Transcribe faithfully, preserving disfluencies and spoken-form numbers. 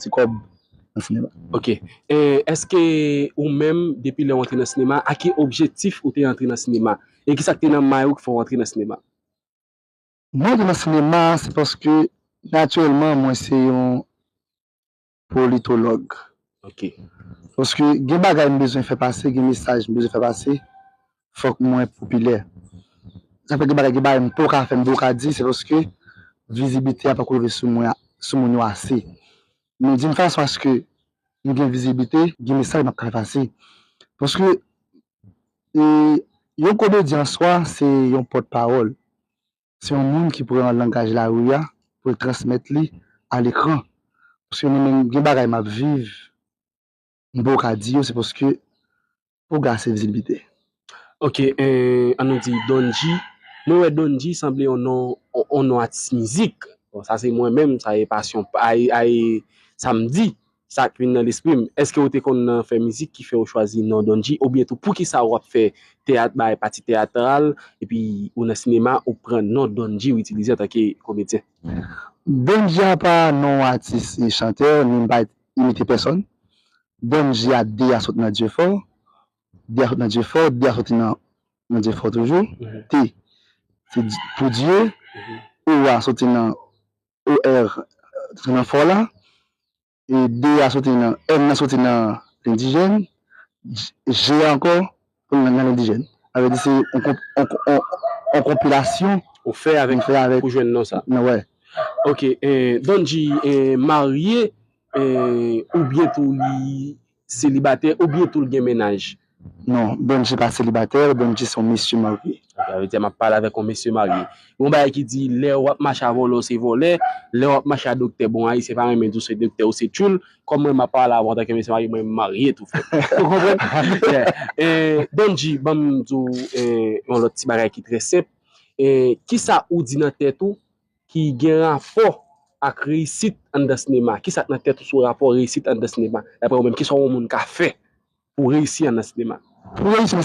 ti kòb nan sinema. Ok. E, èske ou menm, depi lè w antre nan sinema, a ki objektif ou te antre nan sinema? E kisa k te nan may ou ki fè w antre nan sinema? Mwen antre nan sinema, se paske natirèlman mwen se yon politològ. Ok. Paske gen bagay m bezwen fè pase, gen mesaj m bezwen fè pase, fòk mwen popilè. Sa fè gen bagay, gen bagay m poko ka fè, m poko ka di, se paske vizibilite a poko rive sou mwen, sou moun yo ase. Men d'une façon à ce que m gen vizibilite, gen mesaj m ap ka fè pase. Paske e, yon komedyen an swa, se yon pòtpawòl. Se yon moun ki pran langaj lari a pou l transmèt li a lekran. Paske mwen menm, gen bagay m ap viv, m poko ka di yo, se paske pou gase vizibilite. Ok, e, an nou di Don G. Mwen wè Don G sanble yon non, yon, yon non atis mizik. Bon, sa se mwen menm, sa e pasyon, a e, a e sa m di, sa k vin nan lespri m. Èske ou te konn nan fè mizik ki fè ou chwazi non Don G? Oubyen tou, poukisa w ap fè teyat, bay pati teyatral, epi ou nan sinema, ou pran non Don G, ou itilize antanke komedyen? Don G a pa non atis e chantè, ni m pa imite pèsòn. Don G a, D a sot nan Dyefò. D a sot nan Dyefò, D a soti nan, nan Dyefò toujou. T, se di- pou Dye. O a soti nan O R, soti nan fò la. E D a soti nan, N nan soti nan lendijèn. G a ankò nan, nan lendijèn. Sa vle di se yon konp- yon- yon- yon konpilasyon Ou fè avèk, m fè avèk pou jwenn non sa. Nan, wè. Ok, e, Don G, e, marye, e, oubyen tou li selibatè, oubyen tou l gen mennaj? Non, Don G pa selibatè, Don G se yon mesye marye. Sa vle di m ap pale avèk yon mesye marye. Yon bagay ki di, lè w ap mache a vòlè, w se vòlè, lè w ap mache a doktè, bon, Ayisyen pa renmen di w se doktè, ou se tchoul, kòm mwen m ap pale avè w antanke mesye marye, mwen m marye tou frè. Ou konprann? Yeah. E, Don G, ban m di w, e, yon lòt ti bagay ki trè senp. E, kisa ou di nan tèt ou ki gen rapò ak reyisit anndan sinema? Kisa k nan tèt ou sou rapò reyisit anndan sinema? Daprè ou menm, kisa yon moun ka fè pou reyisi anndan sinema? Pou reyisi